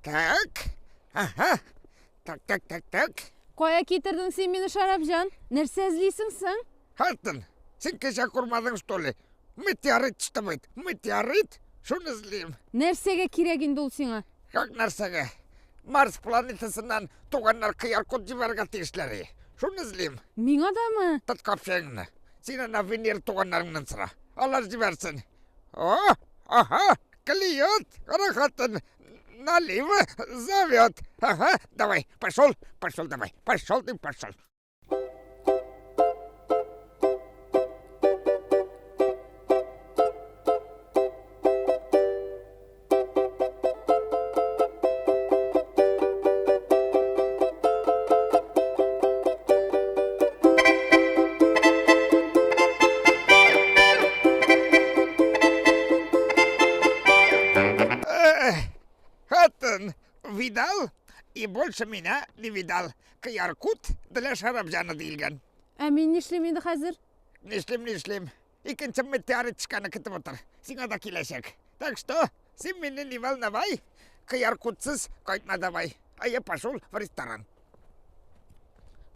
Так. Ага. Так, так, так, так. Кая китердең син мине, Шарапҗан? Нәрсә эзлисең соң? Хатын, син кичә күрмәдең, что ли? Метеорит төште бит. Метеорит? Шуны эзлим. Нәрсәгә кирәк инде ул сиңа? Как нәрсәгә? Марс планетасыннан туганнар кыяр-код җибәрергә тиешләр. Шуны эзлим. Миңа дамы? Тот капчыгыңны. Син ана Венера туганнарыңнан сора. Алар җибәрсен. О, ага, клюет, кара хатын. Налево зовет. Ага, давай, пошел, пошел, давай, пошел ты, пошел. Хатын, видал? И больше меня не видал. Кыяркут для Шарапҗана диелгән. Ә мин нишлим инде хәзер? Нишлим, нишлим. Икенче метеоритчиканы көтеп утыр. Сиңа да киләчәк. Так что, син мине не волновай. Кыяркутсыз кайтма давай. А я пошел в ресторан.